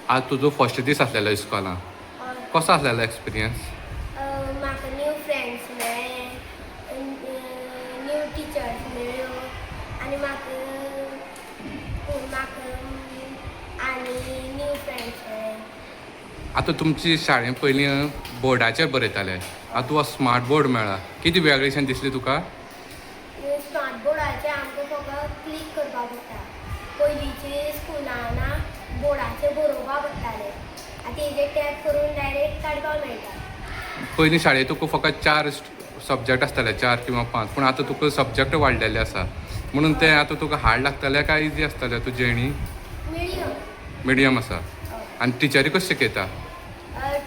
आज तुजो फर्स्ट दीस आसलेलो इस्कॉलान, कसो आसलेलो एक्सपिरियन्स? म्हाका न्यू फ्रेंड्स मेळ्ळे, न्यू टिचर्स मेळ्ळ्यो आनी म्हाका म्हाका आनी न्यू फ्रेंड्स मेळ्ळे. आतां तुमची शाळेन पयलीं बोर्डाचेर बरयताले, आतां तुका स्मार्ट बोर्ड मेळ्ळा, कितें वेगळेशें दिसलें तुका? स्मार्ट बोर्डाचेर आमकां फकत क्लीक करपाक पडटा. पयलींचे स्कुलान बोर्डाचेर बरोवपाक पडटालें, आतां हेजेर टॅप करून डायरेक्ट काडपाक मेळटा. पयलीं शाळेंत तुका फकत 4 सब्जॅक्ट आसताले, 4 किंवा 5, पूण आतां तुका सब्जॅक्ट वाडलेले आसा, म्हणून ते आतां तुका हार्ड लागतलें काय इजी आसतलें तुजें? हेणी मिडियम. मिडियम आसा. आनी टिचरी कशें शिकयता?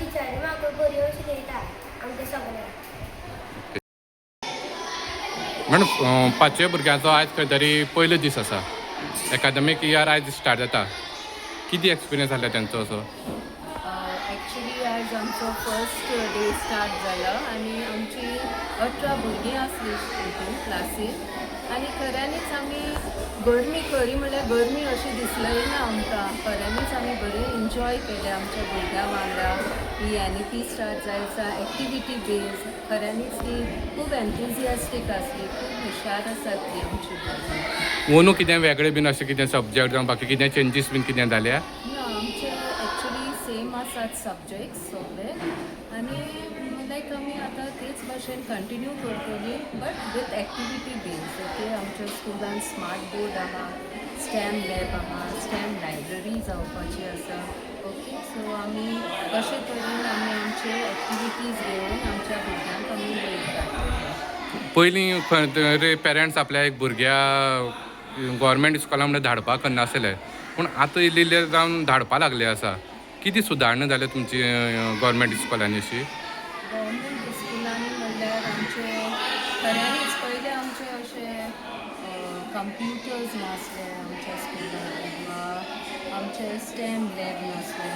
टिचरी म्हाका बऱ्यो शिकयता आमकां सगळ्यांक. मॅडम, पांचवे भुरग्यांचो आयज खंय तरी पयलो दीस आसा, एकादमीक इयर आयज स्टार्ट जाता, कितें एक्सपिरियन्स आसलो तेंचो असो? एक्चुली आयज आमचो फर्स्ट डे स्टार्ट जाला आनी आमची 18 भुरगीं आसली हितून क्लासीन आनी खऱ्यांनीच आमी गरमी, खरी म्हणल्यार गरमी अशी दिसली ना आमकां. खऱ्यांनीच आमी बरें एन्जॉय केलें आमच्या भुरग्यां वांगडा. ही एनईपी स्टार्ट जायत आसा एक्टिविटी बेज, खऱ्यांनीच ती खूब एन्थुजियास्टीक आसली, खूब हुशार आसात ती आमची भुरगीं. अंदू कितें वेगळें बीन अशें कितें सब्जॅक्ट जावं बाकी कितें चेंजीस बीन कितें जाल्या? ना, आमचे एक्चुली सेम आसात सब्जेक्ट्स सगळे आनी लायक आमी आतां तेच भाशेन कंटिन्यू करतली, but with activity base. Okay, आमच्या स्कुलान स्मार्ट बोर्ड आहा, स्टॅम लॅब आहा, स्टॅम लायब्ररी जावपाची आसा. ओके, सो आमी अशे तरेन आमी आमचे एक्टिविटीज घेवन आमच्या भुरग्यांक आमी वयतात. पयलीं खंय तरी पेरंट्स आपल्या एक भुरग्या गोवोरमेंट इस्कॉलान म्हणल्यार धाडपाक करनासले, पूण आतां इल्ले इल्ले जावन धाडपा लागले आसा. कितें सुदारणां जाल्या तुमची गोवोरमेंट इस्कॉलांनी अशी? गव्हर्मेंट स्कुलांनी म्हणल्यार आमचे खऱ्यांनीच पयलें आमचे अशे कंप्युटर्स नासले आमच्या स्कुलान वा आमचे स्टॅम लॅब नासले,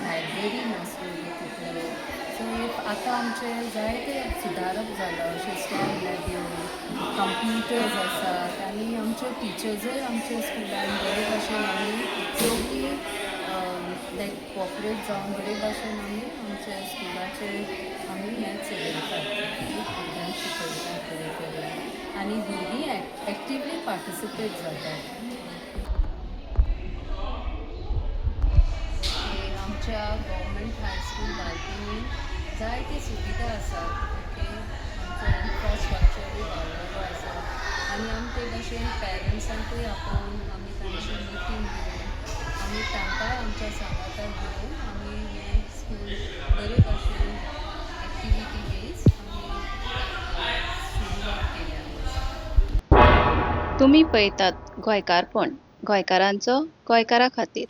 लायब्ररी नासलेली तितली. सो आतां आमचे जायते सुदारप जाला, अशें स्टॅम लॅब येवन कंप्युटर्स आसात आनी आमचे टिचर्सूय आमच्या स्कुलान बरे भाशेन आमी सगळीं लायक कॉपरेट जावन बरे भाशेन आमी आमच्या स्कुलाचे आमी हें चलयतात, भुरग्यांक शिकयतात बरे तरेन आनी भुरगीं एक्टिवली पार्टिसिपेट जातात. आमच्या गव्हर्मेंट हायस्कूल बार्देलीन जायते सुविधा आसात. ओके, आमचो इन्फ्रास्ट्रक्चरूय वाडलेलो आसा आनी आमी ते भाशेन पेरंट्सांकूय आपोवन आमी तांची मिटींग घेवन आमी तांकांय आमच्या सांगाताक घेवन आमी हें स्कूल बरे भाशेन एक्टिविटी बेज आमी सुरवात केल्या. तुमी पळयतात गोंयकारपण, गोंयकारांचो गोंयकारा खातीर.